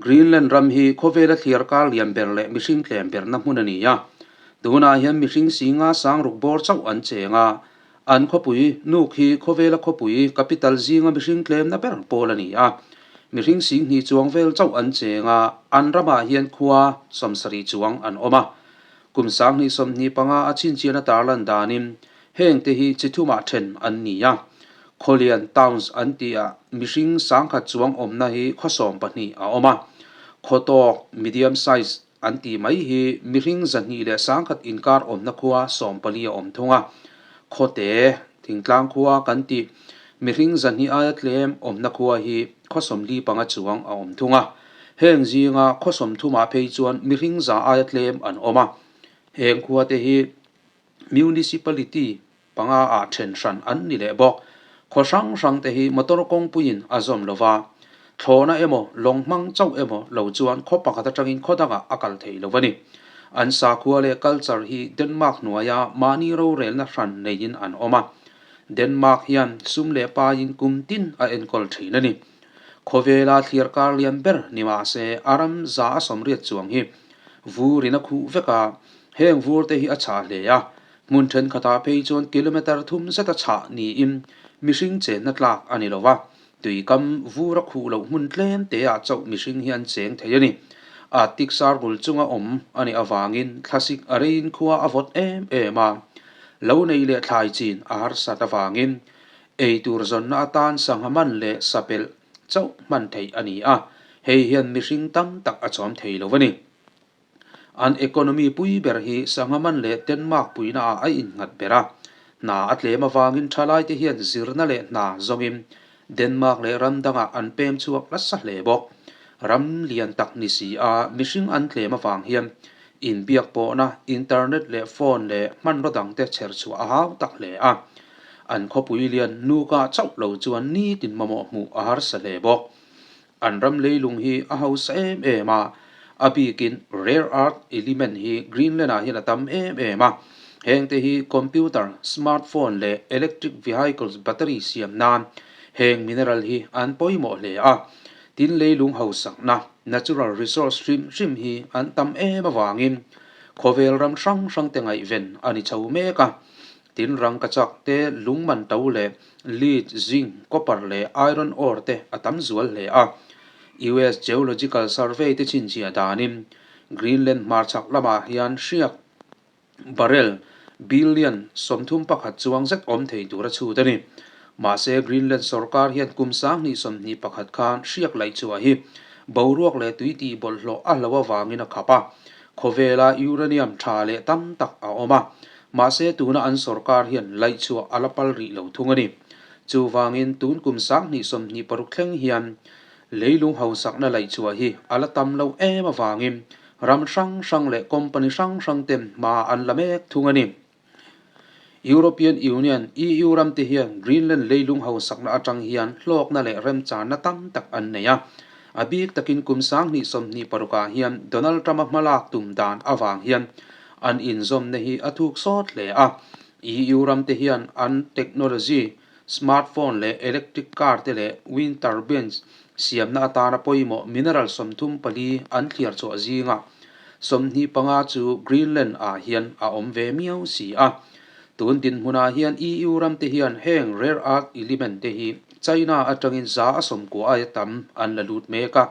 Greenland ram hi khawvela thliarkar lian ber leh mihring tlem berna hmun a ni a. Tunah hian mihring singa sangruk bawr chauh an cheng a. An khawpui Nuuk hi khawvela khawpui capital zinga mihring tlemna ber pawl a ni a. Mihring singhnih chuang vel chauh an cheng a, an ramah hian khua sawmsarih chuang an awm a. Kum sanghnih 25 a chhinchhiahna tarlan danin hengte hi chi thumah then an ni a. Khawlian towns an tihah mihring sangkhat chuang awmna hi khaw 12 a awm a. Khaw tawk, medium size, an tih mai hi mihring 200,000 inkar awmna khua 14 a awm thung a. Khawte, thingtlang khua kan tih mihring 200 aia tlem awmna khua hi khaw 45 chuang a awm thung a. Heng zinga khaw 30ah phei chuan mihring 100 aia tlem an awm a. Heng khuate hi municipality panga ah then hran an ni leh bawk. Khaw hrang hrang te hi motor kawngpuiin a zawm lo va, thlawhna emaw lawng hmang chauh emaw lo chuan khaw pakhat atangin khaw dangah a kal thei lo a ni. An sakhua leh culture hi Denmark hnuaia mahni rorelna hran neiin an awm a. Denmark hian sum leh paiin kum tin a enkawl thin a ni. Khawvela thliar kar lian ber ni mah se a ram 180 chuang hi vurin a khuh vek a, heng vur te hi a chhah hle a, Hmun thenkhatah phei chuan kilometre thum zeta chhah niin mihring chenna tlak a ni lo va, tuikam vur a khuh loh hmun tlem teah chauh mihring hi an cheng thei a ni. Arctic Circle chunga awm a nih avangin thlasik a reiin khua a vawt em em a, lo nei leh thlai chin a harsat avangin ei tur zawnna atan sangha man leh sapelh chauh hman theih a ni a, hei hian mihring tam tak a chawm thei lo a ni. An economy pui ber hi sangha man leh Denmark puina ah a innghat ber a. Hna a tlem avangin thalaite hian zirna leh hna zawngin Denmark leh ram dangah an pem chhuak nasa hle bawk. Ram lian tak ni si a mihring an tlem avang hian inbiak pawhna internet leh phone leh hmanraw dangte chher chhuah a hau tak hle a. An khawpui lian nuka chauh lo chuan nitin mamawh hmuh a harsa hle bawk. An ram leilung hi a hausa em em a, a bikin rare earth element hi Greenland ah hian a tam em em a. Hengte hi computer, smartphone leh electric vehicles battery siam nan heng mineral hi an pawimawh hle a. Tin leilung hausakna, natural resource hrim hrim hi an tam em avangin khawvel ram hrang hrang te ngaihven a ni chho mek a. Tin rangkachak te, lung man to leh lead, zinc, copper leh iron ore te a tam zual hle a. US Geological Survey te chhinchhiah danin Greenland hmarchhak lamah hian hriak barrel billion 31 chuang zet awm thei tur a chhut a ni. Mahse Greenland sorkar hian kum 2021 khan hriak laih chhuah hi boruak leh tui tih bawlhhlawh a hlo avangin a khap a. Khawvela uranium tha leh tam tak a awm a. Mahse tuna an sorkar hian laih chhuah a la pal rih lo thung a ni. Chuvangin tun kum 2026 thleng hian leilung hausakna laih chhuah hi a la tam lo em avangin ram hrang hrang leh company hrang hrang ten hma an la mek thung a ni. European Union, EU, ram te hian Greenland leilung hausakna atang hian hlawkna leh remchanna tam tak an nei a. A bik takin kum 2026 ah hian Donald Trump-a hmalak tum dan avang hian an inzawmna hi a thuk sawt hle a. EU ram te hian an technology, smartphone leh electric car te leh wind turbines siamna atana pawimawh mineral 34 an thliar chhuah zingah 25 chu Greenland ah hian a awm ve miau si a. Tun dinhmunah hian EU ram te hian heng rare earth element te hi China atangin 90% aia tam an la lut mek a.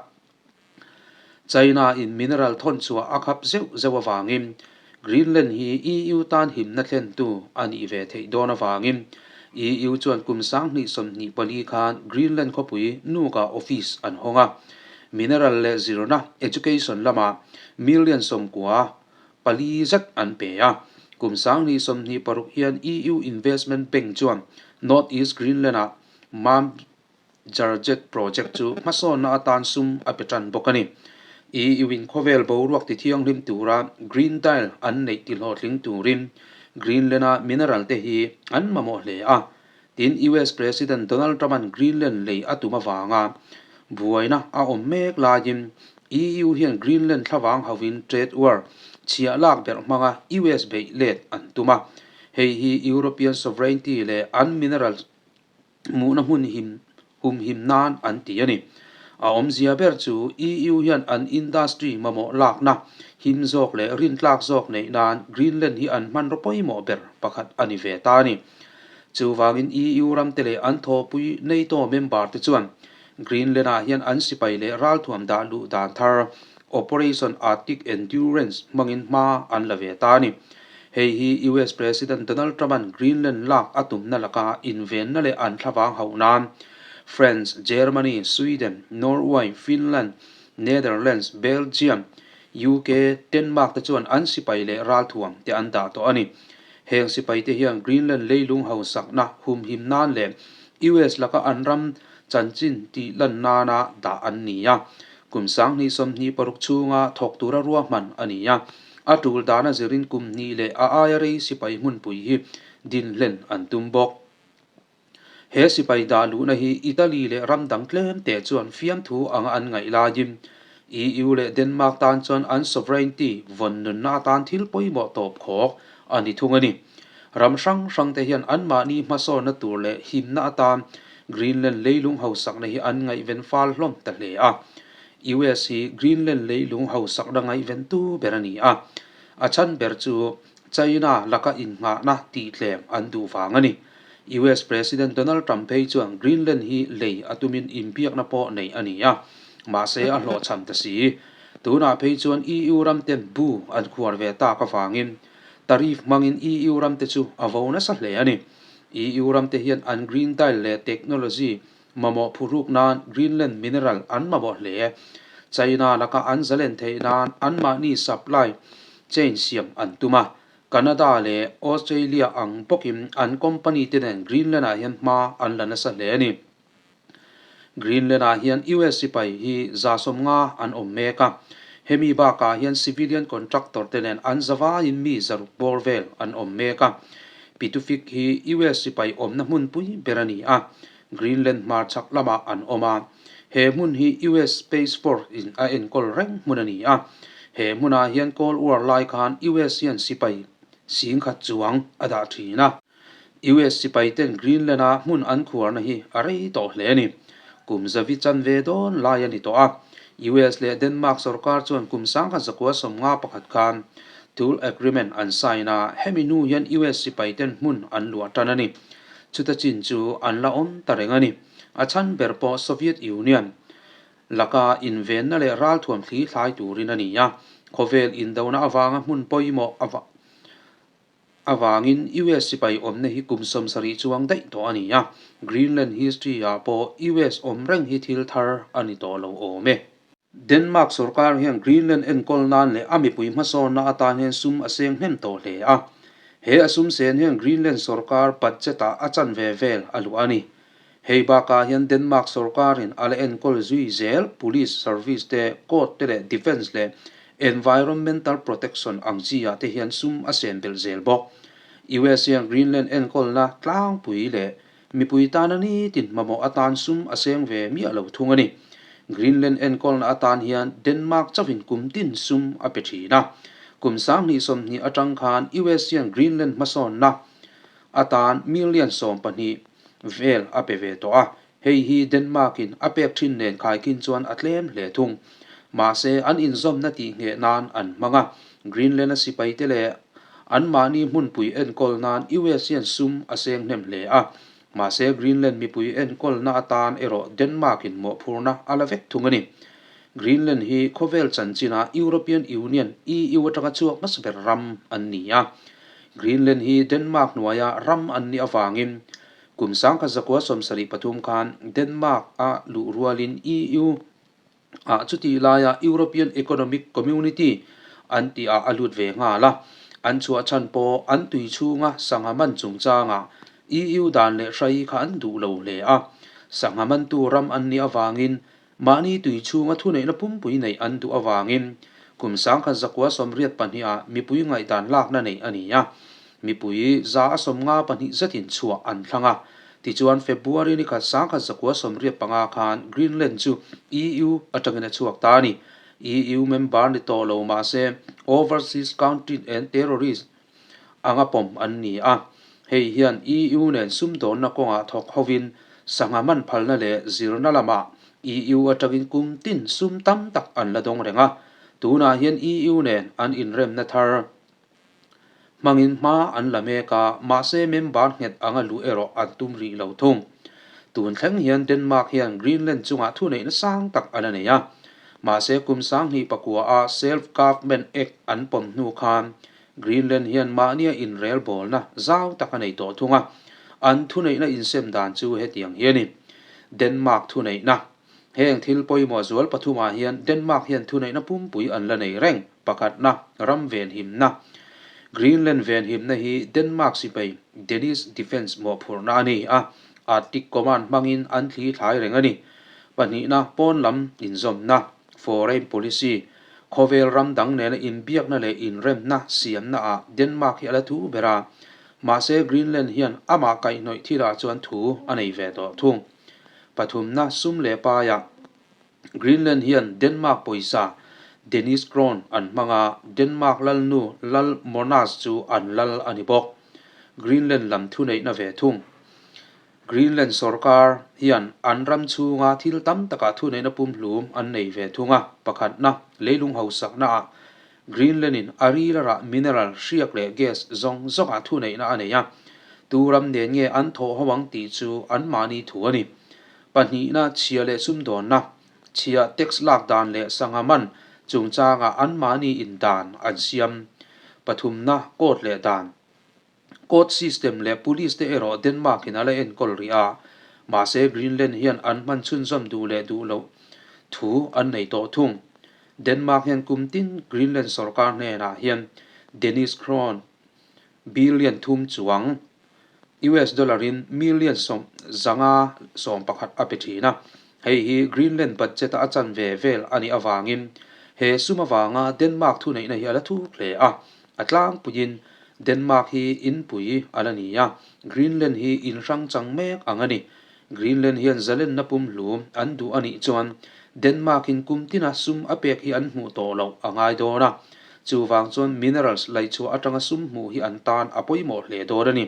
China in mineral thawn chhuah a khap zeuh zeuh avangin Greenland hi EU tan himna thlentu a nih ve theih dawn avangin EU chuan kum 2024 khan Greenland khawpui Nuuk ah office an hawng a. Mineral leh zirna, education, lamah million 94 zet an pe a. Kum 2026 hian EU Investment Bank chuan North East Greenland ah Mam Jarjet project chu hmasawnna atan sum a pe tan bawk a ni. EU in khawvel boruak ti thianghlim tura Green Deal an neih ti hlawhtling turin Greenland-a mineral te hi an mamawh hle a. Tin, US President Donald Trump-a'n Greenland lei a tum avanga buaina a awm mek laiin EU hian Greenland thlavang hovin trade war chhiah lak berh hmanga US beih let an tum a. Hei hi European sovereignty leh an mineral hmuhna hmun him humhim nan an ti a ni. A awmzia ber chu EU hian an industry mamawh lakna him zawk leh rintlak zawk neih nan Greenland hi an hmanraw pawimawh ber pakhat a ni ve ta a ni. Chuvangin EU ramte leh an thawhpui NATO member te chuan Greenland-ah hian an sipai leh ralthuam dah luh dan thar Operation Arctic Endurance hmangin hma an la ve ta a ni. Hei hi US President Donald Trump-a'n Greenland lak a tumna laka invenna leh an thlavang hauh nan France, Germany, Sweden, Norway, Finland, Netherlands, Belgium, UK, Denmark te chuan an sipai leh ralthuam te an dah tawh a ni. Heng sipai te hian Greenland leilung hausakna humhim nan leh US laka an ram chanchin tih lan nana dah an ni a. Kum 2026 chhunga thawk tura ruahman a ni a. A tul dana zirin kum hnih leh a aia rei sipai hmunpui hi din hlen an tum bawk. He sipai dah luhna hi Italy leh ram dang tlem te chuan fiamthu anga an ngaih laiin EU leh Denmark tan chuan an sovereignty vawn nunna atan thil pawimawh tawp khawk a ni thung a ni. Ram hrang hrang te hian anmahni hmasawnna tur leh himna atan Greenland leilung hausakna hi an ngaihven fal hlawm ta hle a. US hi Greenland leilung hausakna ngaihventu ber a ni a. A chhan ber chu China laka innghahna tihtlem an duh vang a ni. US President Donald Trump phei chuan Greenland hi lei a tumin inbiakna pawh nei a ni a, mahse a hlawhchham ta si. Tunah phei chuan EU ramten bu an khuar ve tak avangin tariff hmangin EU ramte chu a vo nasa hle a ni. EU ramte hian an Green Deal leh technology mamawh phuruk nan Greenland mineral an mamawh hle. China laka an zalen theih nan anmahni supply chain siam an tum a, Canada leh Australia ang bawkin an company te nen Greenland-ah hian hma an la nasa hle a ni. Greenland-ah hian US sipai hi 150 an awm mek a, hemi bakah hian civilian contractor te nen an zavaiin mi 600 bawr vel an awm mek a. Pitufik hi US sipai awmna hmunpui ber a ni a, Greenland hmarchhak lamah an awm a. He hmun hi US Space Force in a enkawl reng hmun a ni a. He hmunah hian Cold War lai khan US hian sipai 10,000 chuang a dah thin a. US sipai ten Greenland a hmun an khuarna hi a rei tawh hle a ni. Kum zavi chanve dawn lai a ni tawh a. US leh Denmark sorkar chuan kum 1951 khan Thule Agreement an sign a, hemi hnu hian US sipai ten hmun an luah tan a ni. Chuta chin chu an la awm ta reng a ni. A chhan ber pawh Soviet Union laka invenna leh ralthuam thli thlai turin a ni a. Khawvel indona avanga hmun pawimawh avangin US sipai awmna hi kum 70 chuang daih tawh a ni a. Greenland history-ah pawh US awm reng hi thil thar a ni tawh lo awm e. Denmark sorkar hian Greenland enkawl nan leh a mipui hmasawnna atan hian sum a seng hnem tawh hle a. He a sum sen hian Greenland sorkar budget-ah a chanve vel a luah a ni. Hei bakah hian Denmark sorkarin a la enkawl zui zel police service te, court te leh defence leh environmental protection ang chi-ah te hian sum a sen belh zel bawk. US hian Greenland enkawlna tlangpui leh Mipui tana nitin mamawh atan sum a seng ve miah lo thung a ni. Greenland enkawlna atan hian Denmark chauhin kum tin sum a pe thin a. Kum 2020 atang khan US hian Greenland hmasawnna atan million 12 vel a pe ve tawh a. Hei hi Denmark-in a pek thin nen khaikhin chuan a tlem hle thung. Mahse, an inzawmna tihngheh nan an hmang a. Greenland-a sipaite leh Anmahni hmunpui enkawl nan US hian sum a seng hnem hle a, mahse Greenland mipui enkawlna atan erawh Denmark-in mawhphurna a la vek thung a ni. Greenland hi khawvel chanchina European Union, EU, atanga chhuak hmasa ber ram an ni a. Greenland hi Denmark hnuaia ram an nih avangin kum 1973 khan Denmark-a luh rualin EU ah chutih laia European Economic Community an tih ah a lut ve nghal a, an chhuah chhan pawh an tui chhunga sangha man chungchangah EU dan leh hrai kha an duh lo hle a, sangha mantu ram an nih avangin mahni tui chhunga thuneihna pumpui neih an duh avangin kum 1982 ah mipui ngaihdan lakna neih a ni a, mipui 52% zetin chhuah an thlang a. Tichuan, February ni khat 1985 khan Greenland chu EU atangin a chhuak ta a ni. EU member ni tawh lo mah se Overseas Country and Terrorist anga pawm an ni a. Hei hian EU nen sumdawnna kawngah thawk hovin sangha man phalna leh zirna lamah EU atangin kum tin sum tam tak an la dawng reng a, tunah hian EU nen an inremna thar hmangin hma an la mek a, mahse member nghet anga luh erawh an tum rih lo thung. Tun thleng hian Denmark hian Greenland chungah thuneihna sang tak a la nei a, mahse kum 2009 a Self-Government Act an pawm hnu khan Greenland hian mahnia inrelbawlna zau tak a nei tawh thung a, an thuneihna insem dan chu hetiang hi a ni. Denmark thuneihna. Heng thil pawimawh zual pathumah hian Denmark hian thuneihna pumpui an la nei reng. Pakhatna, ram venhimna. Greenland venhimna hi Denmark sipai Danish Defence mawhphurhna a ni a, Arctic Command hmangin an thli thlai reng a ni. Pahnihna, pawn lam inzawmna, Foreign Policy. Khawvel ram dang nena inbiakna leh inremna siamnaah Denmark hi a la thu ber a, mahse Greenland hian amah kaihhnawih thilah chuan thu a nei ve tawh thung. Pathumna sum leh paiah Greenland hian Denmark pawisa Danish Krone an hmang a, Denmark lalnu Lal Monarch chu an lal a ni bawk. Greenland lam thuneihna ve thung. Greenland sorkar hian an ram chhunga thil tam takah thuneihna pumhlum an nei ve thung a, pakhatna leilung hausaknaah Greenland-in a rilarah mineral hriak leh gas zawng zawngah thuneihna a nei a, tu ram nen nge an thawh ho ang tih chu anmahni thu a ni. Pahnihna, chhia leh sumdawnna, chhia tax lak dan leh sangha man chungchangah anmahni indan an siam. Pathumna, court leh dan. Court system leh police te erawh Denmark in a la enkawl rih a, mahse Greenland hian an hman chhunzawm duh leh duh loh thu an nei tawh thung. Denmark hian kum tin Greenland sorkar hnenah hian Danish krone billion thum chuang, US dollar in million 511 a pe thin a. Hei hi Greenland budget a a chanve vel a nih avangin he sum avanga Denmark thuneihna hi a la thuk hle a. A tlangpuiin Denmark hi inpui a la ni a, Greenland hi in hrang chang mek ang a ni. Greenland hian zalenna pumhlum an duh a nih chuan Denmark-in kum tina sum a pek hi an hmuh tawh loh a ngai dawn a. Chuvang chuan minerals laihchhuah atanga sum hmuh hi an tan a pawimawh hle dawn a ni.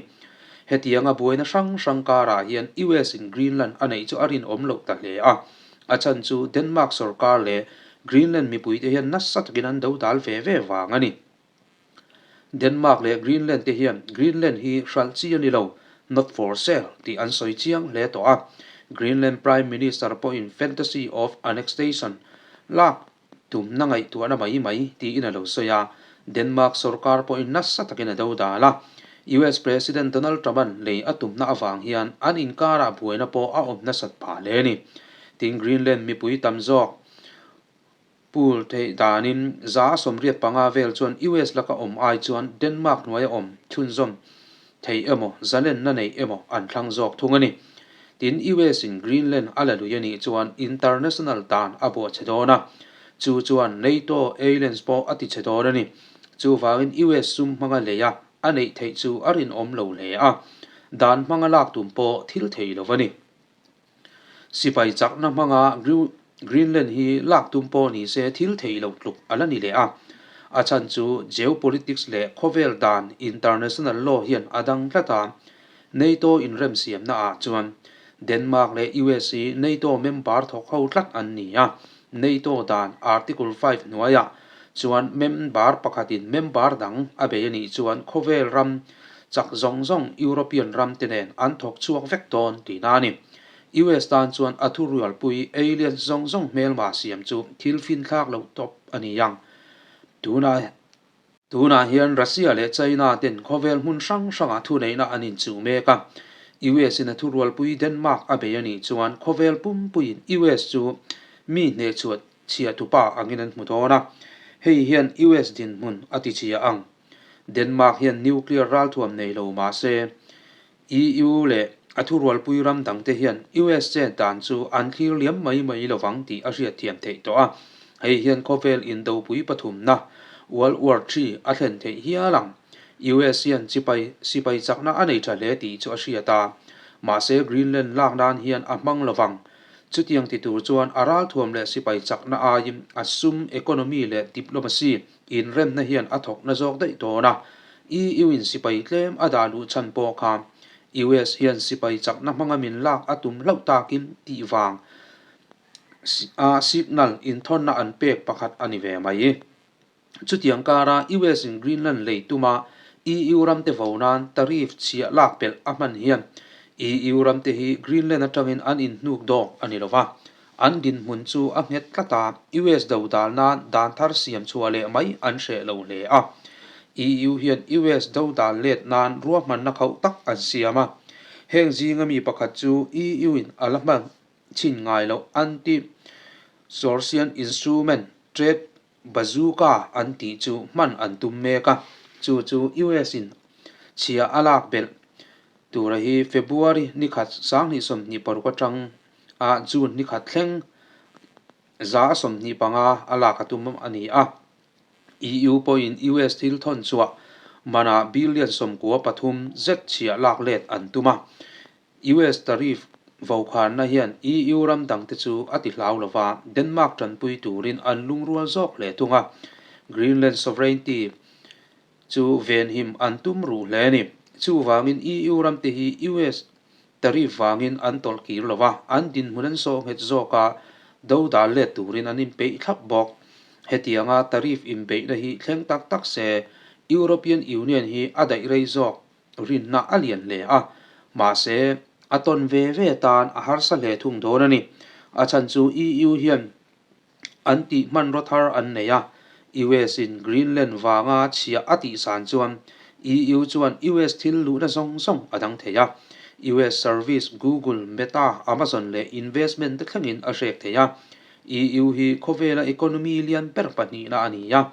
Hetianga buaina hrang hrang karah hian US-in Greenland a neih chu a rinawm loh ta hle a. A chhan chu Denmark sorkar leh Greenland mipuite hian nasa takin an do dal ve ve vang a ni. Denmark leh Greenland te hian Greenland hi hralh chi a ni lo, not for sale, tih an sawi chiang hle tawh a. Greenland Prime Minister pawhin fantasy of annexation lak tumna ngaihtuahna mai mai tiin a lo sawi a. Denmark sorkar pawhin nasa takin a do dal a. US President Donald Trump-a'n lei a tumna avang hian an inkarah buaina pawh a awm nasat phah hle a ni. Tin, Greenland mipui tam zawk Pool theih danin 85% vel chuan US laka awm ai chuan Denmark hnuaia awm chhunzawm thei emaw zalenna nei emaw an thlang zawk thung a ni. Tin, US in Greenland a la lui a nih chuan international dan a buah chhe dawn a, chu chuan NATO alliance pawh a ti chhe dawn a ni. Chuvangin US sum hmanga lei a a neih theih chu a rinawm lo hle a, dan hmanga lak tum pawh thil thei lo a ni. Sipai chakna hmanga Greenland hi lak tum pawh ni se thil theih loh tluk a la ni leh a. A chhan chu geopolitics leh khawvel dan international law hian a dang tlat a. NATO inremsiamna ah chuan Denmark leh US hi NATO member thawk ho tlat an ni a. NATO dan Article 5 hnuaiah chuan member pakhatin member dang a bei a nih chuan khawvel ram Chak zawng zawng European ram te nen an thawk chhuak vek dawn tihna a ni. US tan chuan a thurualpui alien zawng zawng hmelma siam chu thil finthlak loh tawp a ni ang. Tunah Tunah hian Russia leh China ten khawvel hmun hrang hrangah thuneihna an inchuh mek a. US in a thurualpui Denmark a bei a nih chuan khawvel pumpuiin US chu mi hnehchhuah chhiahtupa angin an hmu dawn a. Hei hian US dinhmun a tichhia ang. Denmark hian nuclear ralthuam nei lo mah se, EU leh a thurualpui ram dangte hian US chet dan chu an thlir liam mai mai lovang tih a hriatthiam theih tawh a. Hei hian khawvel indopui pathumna, World War Three, a thlen theih hial ang. US hian chipai sipai chakna a nei tha hle tih chu a hriat a, mahse Greenland lak nan hian a hmang lovang. Chutiang ti tur chuan a ralthuam leh sipai chakna aiin a sum, economy leh diplomacy Inremna hian a thawkna zawk daih dawn a, EU in sipai tlem a dah luh chhan pawh kha US hian sipai chakna hmanga min lak a tum hlauh takin tih vang A signal inthawnna an pek pakhat a ni ve mai. Chutiang kara US in Greenland lei tuma EU ramte vo nan tariff chhiah lak pelh a hman hian EU ramte hi Greenland atangin an inhnuk dawk a ni lo va, an dinhmun chu a nghet tlat a, US do dal nan dan thar siam chhuah leh mai an hreh lo hle a. EU hian US do dal let nan ruahmanna khauh tak an siam a, heng zinga mi pakhat chu EU in a la hman chhin ngai loh anti-coercion instrument, trade bazooka an tih chu hman an tum mek a, chu chu US in chhia a lak belh tura hi February ni khat 2026 atang a June ni khat thleng 125 a lak a tum a ni a. EU pawhin US thil thawn chhuah manah billion 13 zet chhia lak let an tum a. US tariff vokhanna hian EU ram dangte chu a ti hlau lo va, Denmark tanpui turin an lungrual zawk hle thung a, Greenland sovereignty chu venhim an tum ruh hle a ni. Chuvangin EU ramte hi US tariff vangin an tawlh kir lo va, an dinhmun an sawh nghet zawk a, do dal let turin an inpeih thlap bawk. Hetianga tariff inbeihna hi thleng tak tak se, European Union hi a daih rei zawk rinna a lian hle a, mahse a tawn ve ve tan a harsa hle thung dawn a ni. A chhan chu EU hian an tih hmanraw thar an nei a, US in Greenland vanga chhiah a tih san chuan EU chuan US thil luhna zawng zawng a dang thei a, US service Google, Meta, Amazon leh investment te thlengin a hrek thei a. EU hi khawvela economy lian ber pahnihna a ni a,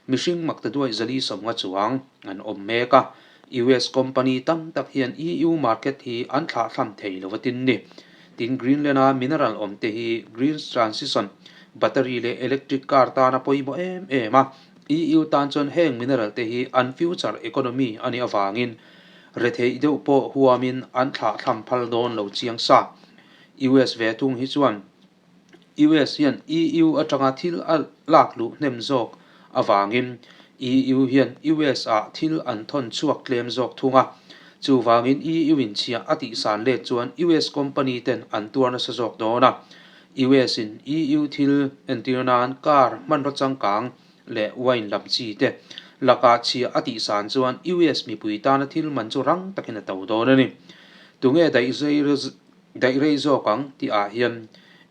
mihring maktaduaih 450 chuang an awm mek a. US company tam tak hian EU market hi an thlahthlam thei lo a tin ni. Tin Greenland-a mineral awm te hi green transition, battery leh electric car tana pawimawh em em a. EU tan chuan heng mineral te hi an future economy a nih avangin retheih deuh pawh huamin an thlahthlam phal dawn lo chiang sa. US ve thung hi chuan US hian EU atanga thil a lak luh hnem zawk avangin EU hian US ah thil an thawn chhuak tlem zawk thung a. Chuvangin EU in chhiah a tihsan let chuan US company ten an tuar nasa zawk dawn a. US in EU thil entir nan car hmanraw changkang leh wine lam chi te lakah chhiah a tihsan chuan US mipui tana thil man chu rang takin a to dawn a ni. Tunge daih Daih rei zawk ang tih ah hian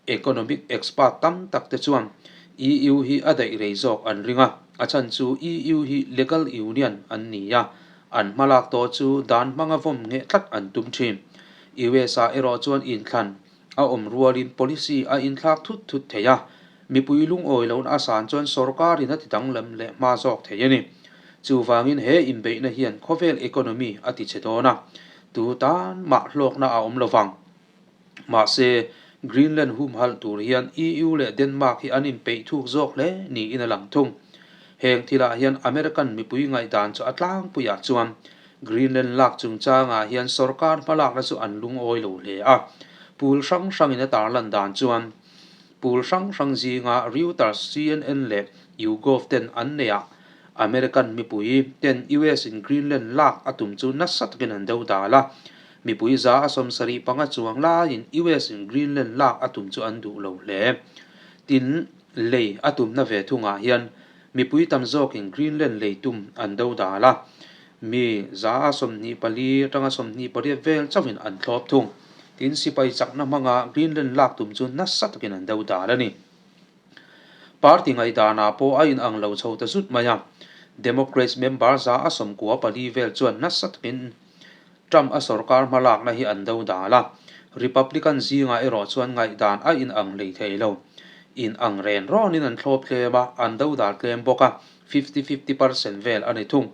economic expert tam tak te chuan EU hi a daih rei zawk an ring a, a chhan chu EU hi legal union an ni a, an hmalak tawh chu dan hmanga vawm ngheh tlat an tum thin. US ah erawh chuan inthlan a awm rualin policy a inthlak thut thut thei a, mipui lungawi lohna a san chuan sorkarin a ti danglam leh hma zawk thei a ni. Chuvangin he inbeihna hian khawvel economy a ti chhe dawn a, Tu tan mah hlawkna a awm lovang. Mahse, Greenland humhalh tur hian EU leh Denmark hi an inpeih thuk zawk hle niin a lang thung. Heng thilah hian American mipui ngaihdan chu a tlangpuiah chuan Greenland lak chungchangah hian sorkar hmalakna chu an lungawi lo hle a. Pool hrang hrangin a tarlan dan chuan Pool hrang hrang zinga Reuters, CNN leh YouGov ten an neih ah American mipui ten US in Greenland lak a tum chu nasa takin an do dal a. Mipui 75 chuang laiin US in Greenland lak a tum chu an duh lo hle. Tin, lei a tumna ve thungah hian mipui tam zawkin Greenland lei tum an do dal a. Mi 24 atanga 28 vel chauhin an thlawp thung. Tin, sipai chakna hmanga Greenland lak tum chu nasa takin an do dal a ni. Party ngaihdanah pawh a inang lo chho ta zut mai a. Democrats member 94 vel chuan nasa takin Trump a sorkar hmalakna hi an do dal a. Republican zingah erawh chuan ngaihdan a inang hlei thei lo. Inang ren rawnin an thlawp tlem a, an do dal tlem bawk a, fifty-fifty percent vel a ni thung.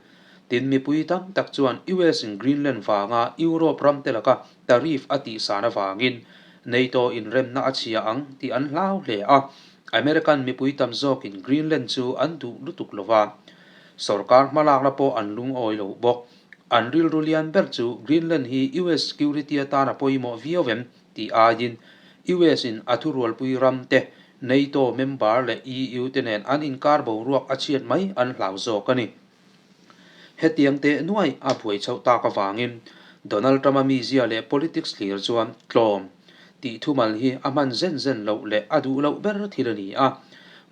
Tin, mipui tam tak chuan US in Greenland vanga Europe ramte laka tariff a tihsan avangin NATO inremna a chhia ang tih an hlau hle a. American mipui tam zawkin Greenland chu an duh lutuk lo va, sorkar hmalakna pawh an lungawi lo bawk. An rilru lian ber chu Greenland hi US security atan a pawimawh viau em tih aiin US in a thurualpui ramte NATO member leh EU te nen an inkar boruak a chhiat mai an hlau zawk a ni. Hetiang teh nuai a buai chhoh tak avangin Donald Trump-a mizia leh politics thlir chuan tlawm. tih thumal hi a hman zen zen loh leh a duh loh ber thil a ni a.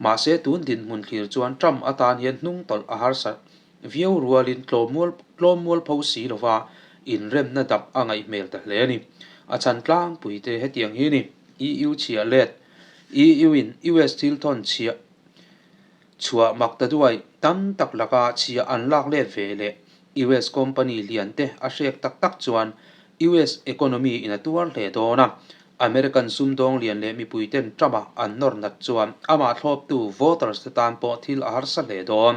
Mahse tun dinhmun thlir chuan Trump atan hian hnung tawlh a harsa viau rualin tlawmmual tlawmmual pho si lova inremna dap a ngaih hmel ta hle a ni. A chhan tlangpui te hetiang hi ni, EU chhiah let, EU in US thil thawn chhiah chhuah mak ta duai tam tak laka chhiah an lak let ve leh US company lian te a hrek tak tak chuan US economy in a tuar hle dawn a, American sumdawng lian leh mipui ten Trump-a an nawr nat chuan amah thlawptu voters te tan pawh thil a harsa hle dawn.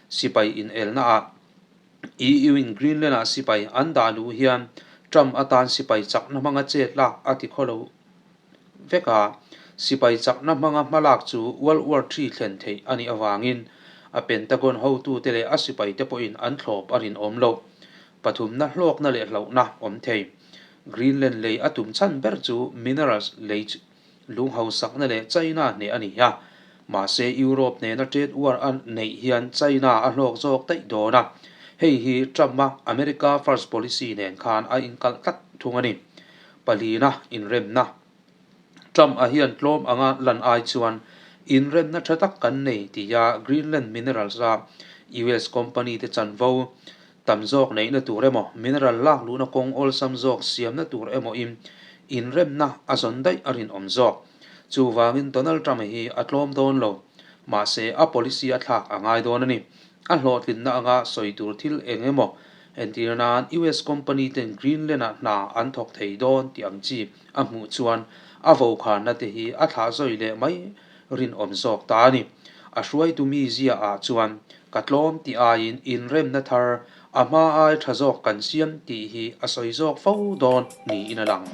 Sipai inelna ah EU in Greenland ah sipai an dah luh hian Trump atan sipai chakna hmanga chet lak a ti khaw lo vek a, sipai chakna hmanga hmalak chu World War Three thlen theih a nih avangin a Pentagon hotute leh a sipaite pawhin an thlawp a rinawm loh. Pathumna hlawkna leh hlauhna awm thei. Greenland lei a tum chhan ber chu minerals lei lung hausakna leh China hneh a ni a, mahse Europe nena trade war a neih hian China a hlawk zawk daih dawn a, hei hi Trump-a America First policy nen khan a inkalh tlat thung a ni. Palina inremna. Trump a hian tlawm anga lan ai chuan inremna tha tak kan nei tia Greenland Minerals a US company te chanvo tam zawk neihna tur emaw mineral lak luhna kawng awlsam zawk siamna tur emaw in inremna a zawn daih a rinawm zawk. Chuvangin Donald Trump hi a tlawm dawn lo. Mahse a policy a thlak a ngai dawn a ni. A hlawhtlinna anga sawi tur thil eng emaw Entir nan US company ten Greenland ah hna an thawk thei dawn tih ang chi a hmuh chuan a vokhanna te hi a thlah zawi leh mai rinawm zawk ta a ni. A hruaitu mizia ah chuan ka tlawm tih aiin inremna thar a hma ai tha zawk kan siam tih hi a sawi zawk fo dawn niin a lang.